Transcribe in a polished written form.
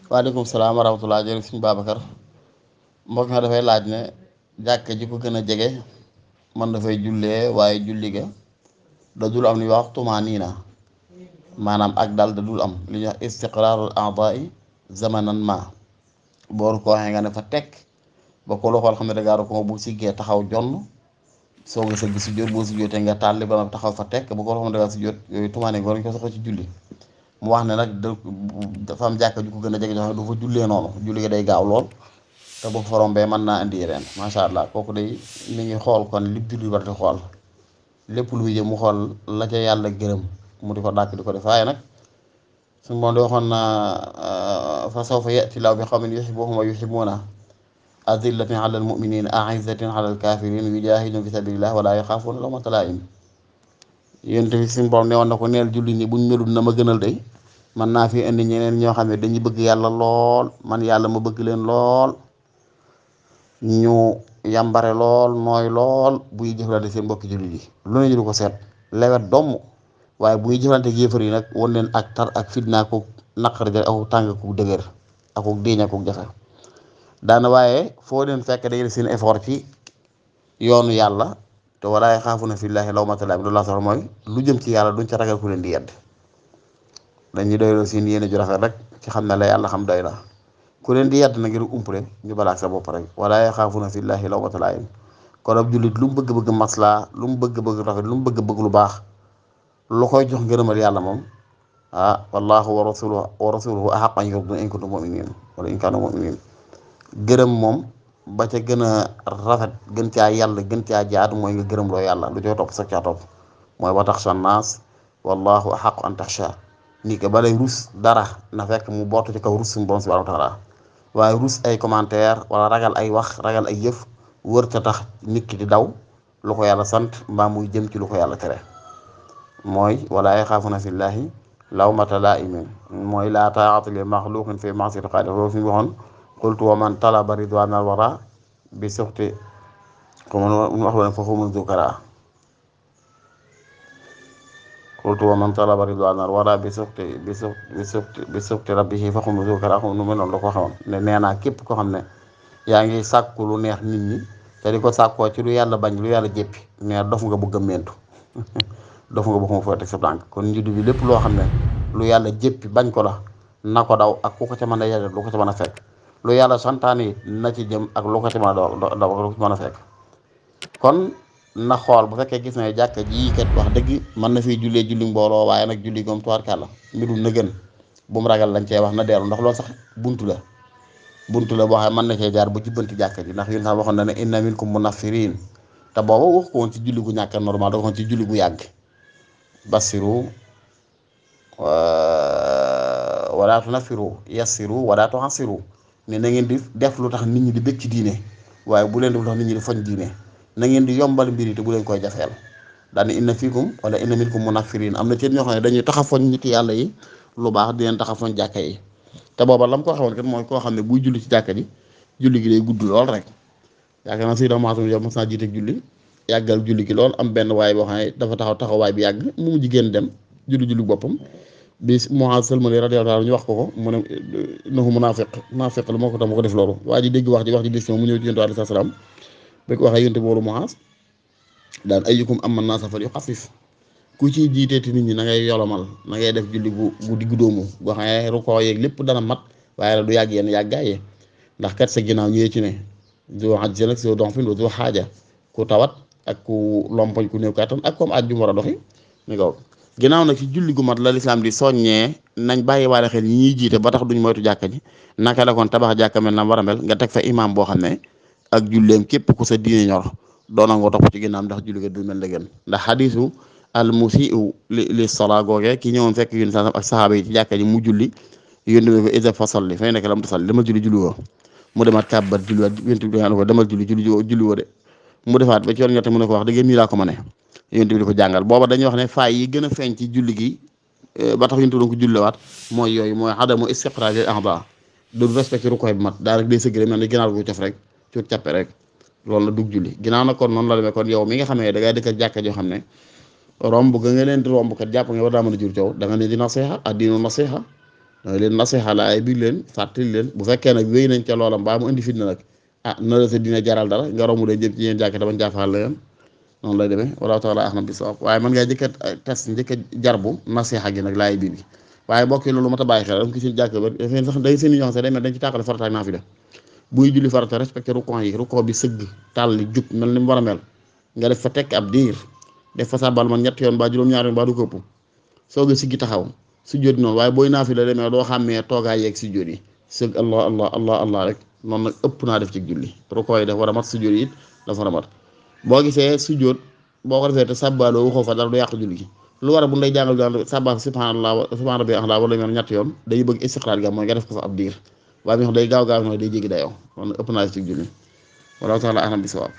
waaleykum salaam wa rahmatulah jërëjëf suñu Babacar mbokk mi dafay laaj ne jàkka ji ko gën a jege man dafay jullee waaye julli ga da dul am li ñuy wax tumaaniina maanaam ak dal da dul am li ñuy wax istiqraarul a'daa'i zamanan ma booru ko waxee nga ne fa tekk ba ko loxool xam ne dagaaru ko bu siggee taxaw jonn soo nga sëgg si jot boo si jotee nga tàlli ba nga taxaw fa tekk ba ko loxool dagaa si jot yooyu tumaani ko dañ ko soxla ci julli mu wax ne nag dafa am jàkka ju ko gën a jege joxe du fa jullee noonu julli gi day gaaw lool te bu fa rombee mën naa indi yeneen macha allah kooku day mi ngi xool kon li julli war di xool lépp lu jëm mu xool la ca yàlla gërëm mu di ko dàkk di ko def waaye nag suñu moom di waxoon na fa sawfa ya'ti llaahu bi qawmin yuhibbuhum wa yuhibbuunahu azillatin ala almu'minin a'izzatin ala alkafirin yujahiduna fi sabilillah wala yaxaafuuna lawmata laa'im yéen tamit suñu borom ne woon na ko neel julli ni buñ melul na ma gënal day man naa fi indi ñeneen ñoo xam ne dañuy bëgg yàlla lool man yàlla ma bëgg leen lool ñu yambare lool nooy lool buy jëflante seen mbokki jullit yi lu ne ñu ko seet lewet domm waaye buy jëflante yéefar yi nag wan leen ak tar ak fitna ko naqar ja ak tàng ku dëgër ak diiñ ak jafe daana waaye foo leen fekk day def seen effort ci yoonu yàlla te wala yaxaafuuna fillaahi lawmata laa'im loolu laa soxla mooy lu jëm ci yàlla duñ ca ragal ku leen di yedd dañuy doyloo seen yéene ju rafet rek ci xam ne la yàlla xam doy na ku leen di yedd na ngir umpule ñu balaak sa bopp rek wala yaxaafuuna fillaahi lawmata laa'im kon ab jullit lu mu bëgg-bëgg maslaa lu mu bëgg-bëgg rafet lu mu bëgg-bëgg lu baax lu koy jox ngërëmal yàlla moom wallaahu wa rasuluhu ahaqqu an yurduuhu in kuntum mu'miniin wala in kaanu mu'miniin gërëm moom ba ca gën a rafet gën caa yàlla gën caa jaadu mooy nga gërëm loo yàlla lu coo topp sax caa topp mooy wa taxsha naas wallaahu ahaqqu an taxsha nii ko balay rus dara na fekk mu bootu ci kaw rus suñu borom subhaanahu wa taala waaye rus ay commentaire wala ragal ay wax ragal ay yëf wër ca tax nit ki di daw lu ko yàlla sant mbaa muy jëm ci lu ko yàlla tere mooy wala yaxaafuuna fillaahi lawmata laa'imin mooy laa taa'ata li maxluuqin fi ma'siyati xaaliq loolu fi ñu waxoon qultu wa man talaba ridwaanal wara bi suxti comme mu wax leen fa xumu zukara qultu wa man talaba ridwaanal wara bi suxti rabbihi fa xumu zukara xam nu mel noonu la ko xamoon ne nee naa képp ko xam ne yaa ngi sàkku lu neex nit ñi te di ko sàkkoo ci lu yàlla bañ lu yàlla jéppi mais dof nga bëgg a mentu dof nga bëgg ma foo teg sa tànk kon njuddu bi lépp loo xam ne lu yàlla jéppi bañ ko la na ko daw ak ku ko ca mën a yegg lu ko ca mën a fekk lu yàlla santaane it na ci jëm ak lu ko ci mën a daw lu ko ci mën a fekk kon na xool bu fekkee gis na jàkka ji kat wax dëgg mën na fiy jullee julli mbooloo waaye nag julli goom tubaarkàlla mbirul na gën bu mu ragal lañ cee wax na deeru ndax loolu sax buntu la boo xam mën na cee jaar ba jubbanti jàkka ji ndax yun sax waxoon na ne inna minkum munaffiriin te booba wax ko woon ci julli gu ñàkk normal da ko woon ci julli gu yàgg basiru wala tunaffiru yassiru wala tu'assiru ne na ngeen di def lu tax nit ñi di bëgg ci diine waaye bu leen def lu tax nit ñi di foñ diine na ngeen di yombal mbir yi te bu leen koy jafeel daane inna fiikum wala inna minkum munaffiriin am na ci ñoo xam ne dañuy tax a foñ nit yàlla yi lu baax di leen tax a foñ jàkka yi te booba lam ko xawoon kat mooy koo xam ne buy julli ci jàkka ji julli gi day gudd lool rek yaakaar naa si damatum yow mos naa jiite julli yàggal julli gi lool am benn waay boo xam ne dafa taxawaay bi yàgg mu mujj génn dem julli boppam bi Muaaz sëlmali radiyallaahu anhu ñu wax ko mu ne innahu munaafiq la moo ko tax ma ko def loolu waa ji dégg wax ji des mu ñëw ci yonent alayhi salaam ba ko waxee yonent boolu Muaaz daan ayyukum amma naasa falyuxaffif ku ciy jiiteeti nit ñi na ngay yolomal na ngay def julli gu diggu dóomu goo xam ne rukoo yeeg lépp dana mat waaye la du yàgg yenn yàggaayee ndax kat sa ginnaaw ñëwee ci ne zoo ajji nag soo dox fi zoo xaaja ku tawat ak ku lompoñ ku néew kàttan ak comme aj ju mu war a doxi ni kaw ginnaaw nag ci julli gu mat la lislaam di soññee nañ bàyyi waale xel ñi ñuy jiite ba tax duñ moytu jàkka ji naka la kon tabax jàkka mel na war a mel nga teg fa imam boo xam ne ak julleem képp ku sa diine ñor doona nga topp ci ginnaaw ndax julli ga du mel la gën ndax xadiisu al musii'u li salaa googee ki ñëwoon fekk yun sa ak saxaaba yi ci jàkka ji mu julli yónni ko isa fa salli fay nekk lam tasalli demal julli woo mu demaat kàbbat julliwaat yonent bi ko demal julli woo de mu defaat ba ci yoon ñett mu ne ko wax dëgg nii laa ko mëne yonent bi di ko jàngal booba dañuy wax ne faay yi gën a feeñ ci julli gi ba tax yonent bi doon ko julliwaat mooy yooyu mooy adamu istiqraar al a'daa du respecté rukkoo bi mat daa rek day sëgg rek mel ni ginnaaw gu cof rek cuut cappe rek loolu la dug julli ginnaaw na kon noonu la demee kon yow mi nga xam ne da ngay dëkk jàkka joo xam ne romb ga nga leen di romb kat jàpp nga war daa mën a jur coow da nga ne di nasiha ak diinu nasiha danga leen nasiha la ay biir leen fàttali leen bu fekkee nag wéy nañ ca loola mbaa mu indi fitna nag na la sa dina jaral dara nga romb day jëm ci yéen jàkk dama jaafaal la yoon noonu lay demee wallahu taala ahlam bi sawab waaye mën ngaa njëkk a test njëkk a jarbu nasiha gi nag laay biir gi waaye mbokk yi loolu mat a bàyyi xel am ki seen jàkk ba sax day seen ñoo xam sax day mel dañ ci tàqale farata ak naafila buy julli farata respecté rukon yi rukon bi sëgg tàlli jub mel ni mu war a mel nga def fa tekk ab diir def fa sàbbal man ñett yoon baa juróom-ñaari yoon baa du këpp soog a siggi taxaw sujjóot noonu waaye booy naafila demee doo xàmmee toogaay yeeg sujjóot yi sëgg allah allah allah allah rek noonu nag ëpp naa def ci julli rukon yi dafa war a mat sujjóot yi it dafa war a mat boo gisee sujjóot boo ko defee te sàbbaaloo waxoo fa dara du yàq julli gi lu war a bu nday jàngal daal sàbbaal subhanallah subhana rabbi ahla wala mel ñett yoon day bëgg istiqraar ga mooy nga def ko fa ab diir waaye mi xam day gaaw gaaw mooy day jéggi dayoo kon ëpp naa def ci julli wallahu taala ahlam bi sawaab